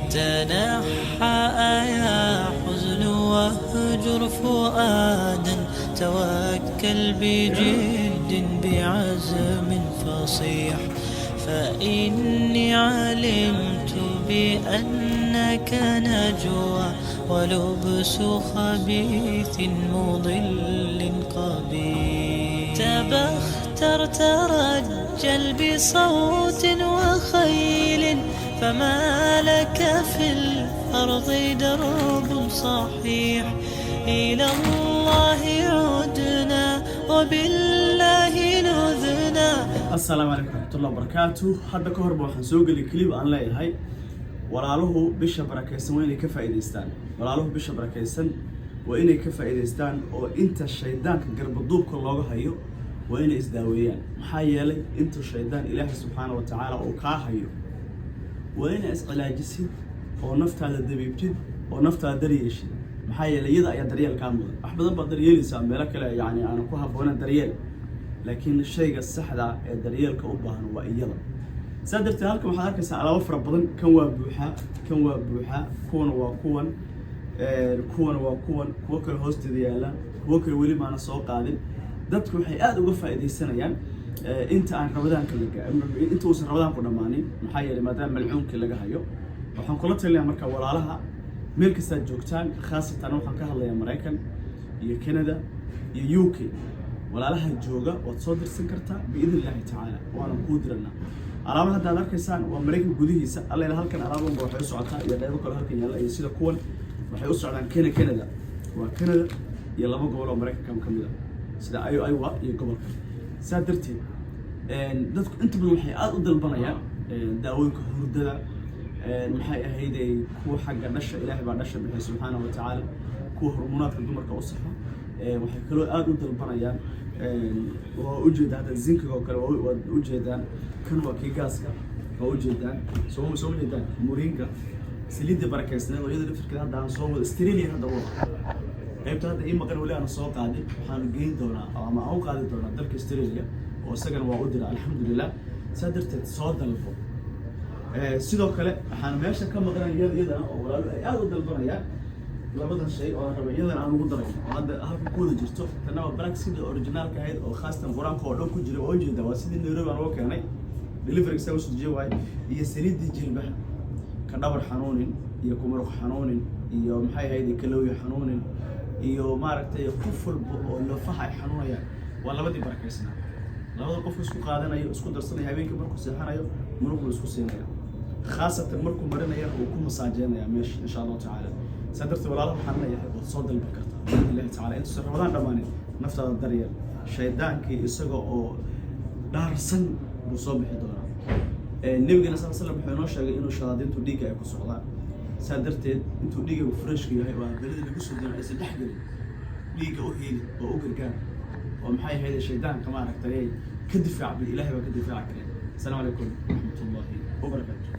تنحى يا حزن واهجر فؤادا، توكل بجد بعزم فصيح، فإني علمت بأنك نجوى ولبس خبيث مضل قبيح. تبختر ترجل بصوت وخيل، فما لك في الأرض درب صحيح. إلى الله عدنا وبالله لذنا. Asalaamu calaykum waraxmatullahi wabarakaatu. Hadda ka horba waxaan soo geliyay clip aan leeyahay walaaluhu bisha barakaysan waa inay ka faa'iidaystaan. Walaaluhu bisha barakaysan waa inay ka faa'iidaystaan oo inta shaydaanka garbaduubka looga hayo waa inay isdaaweeyaan. Maxaa yeelay, inta shaydaan Ilaahay subxaana wa tacaala uu kaa hayo waa inaa iscilaajisid oo naftaada dabiibtid oo naftaada daryeeshid. Maxaa yeelay, iyada ayaa daryeel kaa mudan. Wax badan baad daryeelaysaa, meelo kale yacni aan ku habboonayn daryeel, laakiin shayga saxda ee daryeelka u baahan waa iyada. Saa darteed, halkan waxaad arkaysaa alaabo fara badan. Kan waa buuxaa, kan waa buuxaa, kuwan waa kuwan, kuwan waa kuwan, kuwo kale hoosteeda yaallaan, kuwo kale weli maana soo qaadin. Dadku waxay aada uga faa'iidaysanayaan inta aan ramadaanka laga inta uusan ramadaanku dhammaanin. Maxaa yeelay, maadaama malcuunkii laga hayo, waxaan kula talinayaa marka walaalaha meel kastaad joogtaan, khaasatan waxaan ka hadlayaa Maraykan iyo Canada iyo UK. Walaalaha jooga waad soo dirsan kartaa biidn Illaahi tacaala, waana kuu diranaa. Alaaba hadda aad arkaysaan waa Maraykan gudihiisa. Alla, halkan alaabanba waxay u socotaa iyo qaybo kale halkan yaalla iyo sida kuwan waxay u socdaan Canada. Waa Canada iyo laba gobol oo Maraykanka ka mid a, sida Iowa iyo gobolka. Saa darteed, dadku inta badan waxay aada u dalbanayaan daawooyinka hurdada, maxay ahayday, kuwa xagga dhasha, Ilaahay baa dhasha bixiya subxaana wa tacaala, kuwa hormonaadka dumarka u saxo. Waxay kaloo aada u dalbanayaan, waa ujeeda hadda zinc-iga oo kale, waad ujeedaan. Kan waa kii gaaska, waa ujeedaan. Soo ujeedaan moringa, saliidda barakeysneed oo iyada laftirkeeda hadda aan soo wado Australia. Hadda wada qaybta hadda ii maqan weli aan soo qaadin, waxaanu geyn doonaa ama aan u qaadi doonaa dalka Australia oo isagana waa u dira, alxamdulilah. Saa darteed, soo dalbo. Sidoo kale waxaan meesha ka maqnay iyadana oo walaalo ay aada u dalbanayaan labadan shay oo aan rabay iyadana aan ugu darayo oo hadda halka ku wada jirto. Tanna waa black seed original-ka ahayd oo khaasatan Qur-aanka oo dhan ku jira. Oo ujeeda, waa sidii Nairobi aan uga keenay, delivery saa usoo dejiye waaye. Iyo saliiddii jilbaha, ka dhabar xanuunin iyo kumuruq xanuunin iyo maxay ahayd, kalowyo xanuunin iyo maaragtay qof walba oo lafaha ay xanuunayaan. Waa labadii barakaysnaa. Labada qofku isku qaadanayo, isku darsanayo, habeenkii markuu seexanayo muruqdu isku siinaya, khaasatan markuu marinayana uu ku masaajeynaya meesha, insha Allahu tacaala. Saa darteed, walaalaha waxaan leeyahay waad soo dalbi kartaa biidni Illahi tacala intuusan Ramadaan dhammaanin. Naftaada daryeel. Shaydaankii isaga oo dhaarsan buu soo bixi doonaa. Nabigana sal slam wuxuu inoo sheegay inuu shayaadiintu dhiigga ay ku socdaan. Saa darteed, intuu dhiigga fresh-ka yahay oo aan belida lagu soo dirin aysan dhex gelin, dhiigga u hiili oo u gargaar oo maxay ahayd, shaydaanka maaragtay ka difaac. Bil Ilaahay baa ka difaaci kareen. Asalaamu calaykum waraxmatullahi wabarakaatu.